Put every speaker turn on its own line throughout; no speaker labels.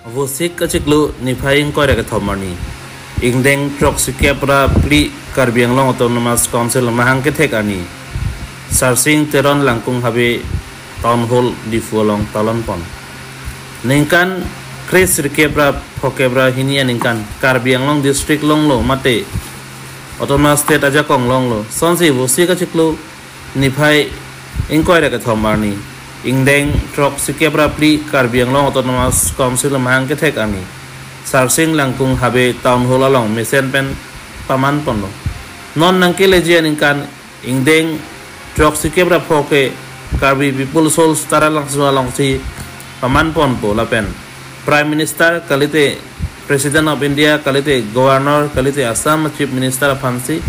Vosik kachiklu niphai ingkoi ra thomani ingdeng trok sikepra pli Karbi Anglong Autonomous Council mahang ke thek ani Sarsing Teron Langkung habe Town Hall Difuolong Talon pon ningkan Chris Rikebra Phokebra hinia ningkan Karbi Anglong District longlo mate Autonomous State aja kong longlo sonsi vosik kachiklu niphai ingkoi ra thomani ingdeng trok sikepra pli Karbi Anglong Autonomous Council mahang ke thek ani Sarsing Langkung habe Town Hall along mesen pen paman ponlo non nangke lejian ingkan ingdeng trok sikepra phoke Karbi People Souls tara langsung along si paman pon po lapen Prime Minister kalite President of India kalite Governor kalite Assam Chief Minister phansi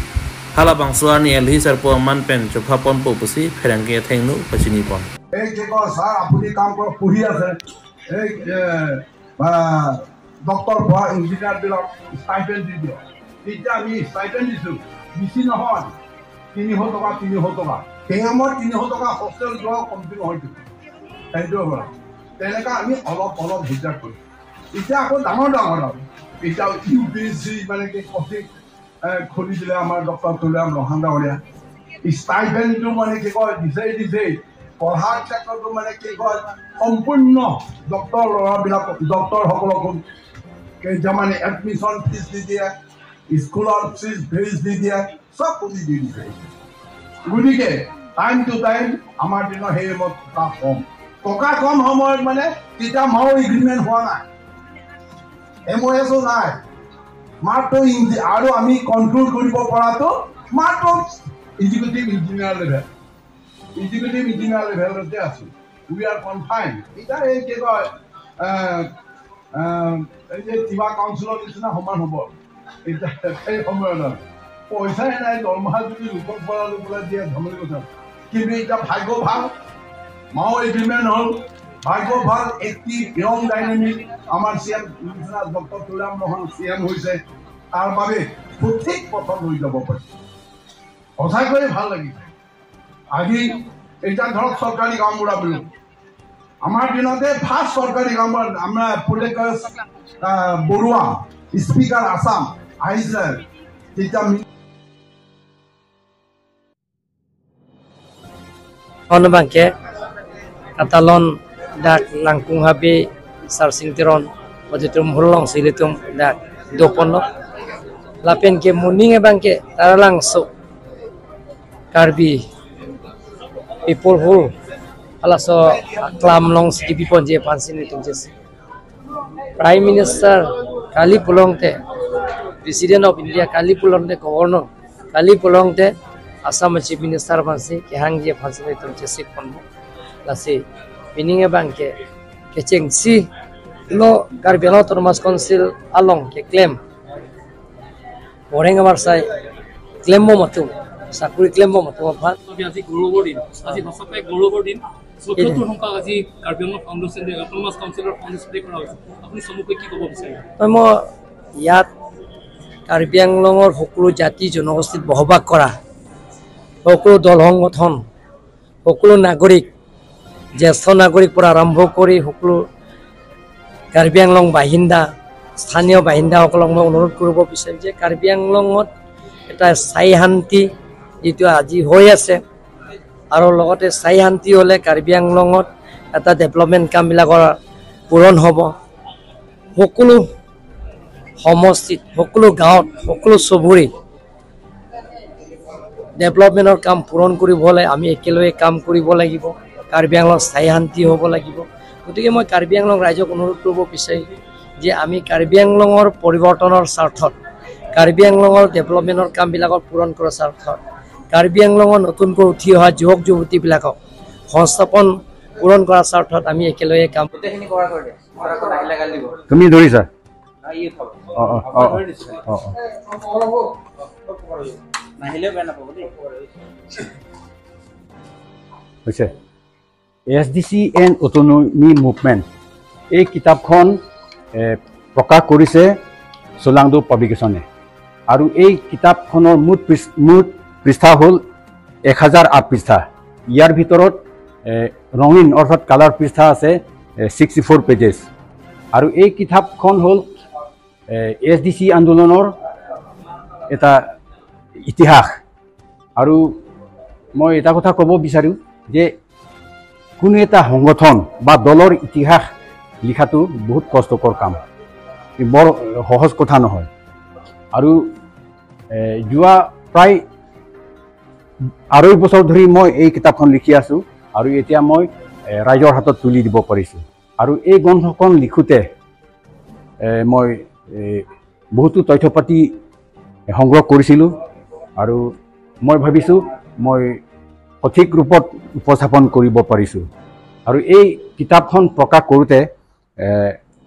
hala bangsuani elhi sarpo man pen chopha pon po pusi pherangke thengnu pachini pon
এই কি কয় sir আপুনি কাম কৰক পঢ়ি আছে এই doctor পঢ়া ইঞ্জিনিয়াৰবিলাক ষ্টাইপেণ্ড দি দিয়ক। তেতিয়া আমি ষ্টাইপেণ্ড দিছোঁ, বেছি নহয়, 300 টকা 300 টকা। সেই সময়ত 300 টকা হোষ্টেল যোৱা কমটি নহয়তো, সেইটো পৰা তেনেকুৱা আমি অলপ অলপ হিচাপ কৰিছোঁ। এতিয়া আকৌ ডাঙৰ ডাঙৰ আৰু এতিয়া ইউ পি এছ চি মানে কি কচিং খুলি দিলে আমাৰ ডক্টৰ তুলিৰাম ৰহান ডাঙৰীয়া। ষ্টাইপেণ্ডটো মানে কি কয় দিছেই দিছেই, পঢ়াৰ ক্ষেত্ৰতো মানে কি কয় সম্পূৰ্ণ ডক্টৰ ল'ৰাবিলাক ডক্টৰসকলকো কেইটামানে এডমিশ্যন ফিজ দি দিয়ে, স্কুলৰ ফিজ দি দিয়ে, চব পুঁজি দি দিছে। গতিকে টাইম টু টাইম আমাৰ দিনত সেই সময়ত টকা কম, টকা কম সময়ত মানে তেতিয়া মাও এগ্ৰিমেণ্ট হোৱা নাই, এম অ' এছো নাই, মাত্ৰ আৰু আমি কণ্ট্ৰল কৰিব পৰাটো মাত্ৰ executive engineer level, executive engineer লেভেলতে আছোঁ, we are confine. এতিয়া এই কি কয় এই যে তিৱা কাউন্সিলৰ নিচিনা সমান হ'ব এতিয়া সেই সময়ত পইচাই নাই, দৰমহা যদি লোকক পৰা লৈ পেলাই দিয়ে ধেমালি কথা। কিন্তু এতিয়া ভাগ্য ভাল, মাও এগ্ৰিমেণ্ট হ'ল, ভাগ্য ভাল, এক্টিভ য়ং ডাইনামিক আমাৰ চি এম নিচিনা ডক্টৰ তুলিৰাম ৰহন চি এম হৈছে, তাৰ বাবে সঠিক পথত লৈ যাব পাৰিছে। সঁচাকৈয়ে ভাল লাগিছে। আজি এতিয়া ধৰক চৰকাৰী গাঁওবুঢ়া বুলি আমাৰ দিনতে ফাৰ্ষ্ট চৰকাৰী গাঁওবুঢ়া আমাৰ পুলেকেশ বৰুৱা স্পীকাৰ আছাম আহিছিলে, তেতিয়া
Bangke katalon dak langkung habi Sarsing Teron wajitum hulong silitum dak dopono lapen ke muning bangke taralang so Karbi people hul alaso aklam long sikipi ponje pansini tumjes Prime Minister kali pulong te President of India kali pulong te Governor kali pulong te Assam Chief Minister pansi ke hang je pansini tumjes ponmo lasi pininge bangke ke chengsi lo Karbi Autonomous Council along ke claim oreng amar sai claim mo matu চাকৰি claim মতো ভাল।
আজি গৌৰৱৰ দিন, আজি সঁচাকৈ গৌৰৱৰ দিন। 74 সংখ্যক আজি Karbi Anglong foundation day, autonomous কাউন্সিলৰ ফাউণ্ডেশ্যন ডে কৰা হৈছে, আপুনি চমুকৈ কি ক'ব বিচাৰিব?
মই ইয়াত কাৰ্বি আংলঙৰ সকলো জাতি জনগোষ্ঠীত বসবাস কৰা সকলো দল সংগঠন, সকলো নাগৰিক, জ্যেষ্ঠ নাগৰিক পৰা আৰম্ভ কৰি সকলো কাৰ্বি আংলং বাসিন্দা, স্থানীয় বাসিন্দাসকলক মই অনুৰোধ কৰিব বিচাৰিম যে কাৰ্বি আংলঙত এটা স্থায়ী শান্তি যিটো আজি হৈ আছে আৰু লগতে স্থায়ী শান্তি হ'লে কাৰ্বি আংলঙত এটা ডেভেলপমেণ্ট কামবিলাকৰ পূৰণ হ'ব। সকলো সমষ্টিত, সকলো গাঁৱত, সকলো চুবুৰীত ডেভেলপমেণ্টৰ কাম পূৰণ কৰিব হ'লে আমি একেলগে কাম কৰিব লাগিব, কাৰ্বি আংলঙত স্থায়ী শান্তি হ'ব লাগিব। গতিকে মই কাৰ্বি আংলং ৰাইজক অনুৰোধ কৰিব বিচাৰিম যে আমি কাৰ্বি আংলঙৰ পৰিৱৰ্তনৰ স্বাৰ্থত, কাৰ্বি আংলঙৰ ডেভেলপমেণ্টৰ কামবিলাকৰ পূৰণ কৰাৰ স্বাৰ্থত, কাৰ্বি আংলঙৰ নতুনকৈ উঠি অহা যুৱক যুৱতীবিলাকক সংস্থাপন পূৰণ কৰাৰ স্বাৰ্থত আমি একেলগে কাম।
তুমি ধৰিছা? হৈছে S D C and autonomy movement এই কিতাপখন প্ৰকাশ কৰিছে চোলাংদো পাব্লিকেশ্যনে আৰু এই কিতাপখনৰ মুঠ পৃষ্ঠা হ'ল 1008 পৃষ্ঠা। ইয়াৰ ভিতৰত ৰঙীন অৰ্থাৎ কালাৰ পৃষ্ঠা আছে 64 পেজেছ। আৰু এই কিতাপখন হ'ল এছ ডি চি আন্দোলনৰ এটা ইতিহাস। আৰু মই এটা কথা ক'ব বিচাৰোঁ যে কোনো এটা সংগঠন বা দলৰ ইতিহাস লিখাটো বহুত কষ্টকৰ কাম, বৰ সহজ কথা নহয়। আৰু যোৱা প্ৰায় 2.5 বছৰ ধৰি মই এই কিতাপখন লিখি আছোঁ আৰু এতিয়া মই ৰাইজৰ হাতত তুলি দিব পাৰিছোঁ। আৰু এই গ্ৰন্থখন লিখোঁতে মই বহুতো তথ্য পাতি সংগ্ৰহ কৰিছিলোঁ আৰু মই ভাবিছোঁ মই সঠিক ৰূপত উপস্থাপন কৰিব পাৰিছোঁ। আৰু এই কিতাপখন প্ৰকাশ কৰোঁতে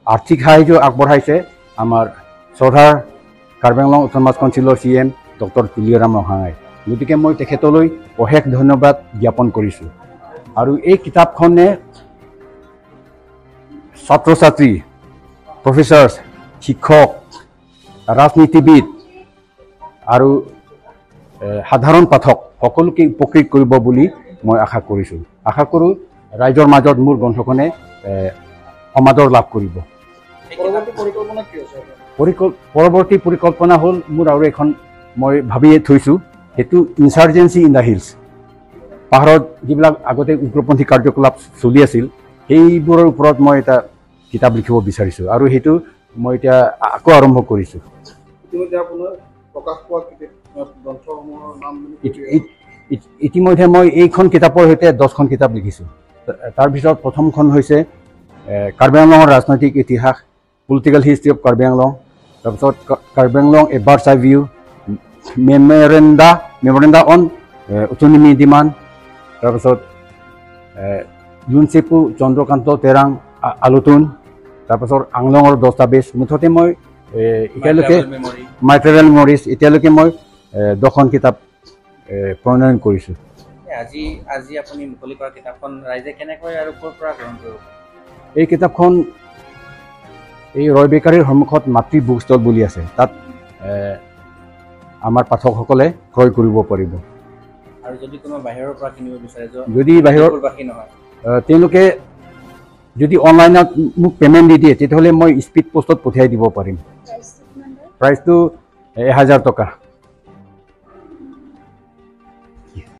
আৰ্থিক সাহায্য আগবঢ়াইছে আমাৰ শ্ৰদ্ধাৰ কাৰ্বি আংলং অট'নমাছ কাউন্সিলৰ CM doctor Tuliram ৰংহাঙাই। গতিকে মই তেখেতলৈ অশেষ ধন্যবাদ জ্ঞাপন কৰিছোঁ। আৰু এই কিতাপখনে ছাত্ৰ ছাত্ৰী, প্ৰফেচাৰ্ছ, শিক্ষক, ৰাজনীতিবিদ আৰু সাধাৰণ পাঠক সকলোকে উপকৃত কৰিব বুলি মই আশা কৰিছোঁ। আশা কৰোঁ ৰাইজৰ মাজত মোৰ গ্ৰন্থখনে সমাদৰ লাভ কৰিব। পৰৱৰ্তী পৰিকল্পনা হ'ল মোৰ আৰু এখন মই ভাবিয়ে থৈছোঁ, সেইটো ইনচাৰ্জেঞ্চি ইন the hills, পাহাৰত যিবিলাক আগতে উগ্ৰপন্থী কাৰ্যকলাপ চলি আছিল সেইবোৰৰ ওপৰত মই এটা কিতাপ লিখিব বিচাৰিছোঁ আৰু সেইটো মই এতিয়া আকৌ আৰম্ভ কৰিছোঁ। ইতিমধ্যে মই এইখন কিতাপৰ সৈতে 10খন কিতাপ লিখিছোঁ। তাৰপিছত প্ৰথমখন হৈছে কাৰ্বি আংলঙৰ ৰাজনৈতিক ইতিহাস, political history of Karbi Anglong, তাৰপিছত Karbi Anglong a bird's eye view, memoranda on autonomy demand, তাৰপিছত লুনচেপু চন্দ্ৰকান্ত তেৰাং আলোতন, তাৰপাছত আংলঙৰ দস্তাবেজ। মুঠতে মই এতিয়ালৈকে মাই ট্ৰেভেল মেমৰিজ এতিয়ালৈকে মই 10খন কিতাপ প্ৰণয়ন কৰিছোঁ।
আজি আপুনি মুকলি কৰা কিতাপখন ৰাইজে কেনেকৈ আৰু ক'ৰ পৰা গ্ৰহণ কৰিব?
এই কিতাপখন এই ৰয় বেকাৰীৰ সন্মুখত মাতৃ বুক ষ্টল বুলি আছে, তাত আমাৰ পাঠকসকলে ক্ৰয় কৰিব পাৰিব।
আৰু যদি কোনোবা বাহিৰৰ পৰা কিনিব বিচাৰে,
যদি বাহিৰৰ তেওঁলোকে যদি অনলাইনত মোক পে'মেণ্ট দি দিয়ে তেতিয়াহ'লে মই স্পীড পোষ্টত পঠিয়াই দিব পাৰিম। প্ৰাইচটো 1000 টকা।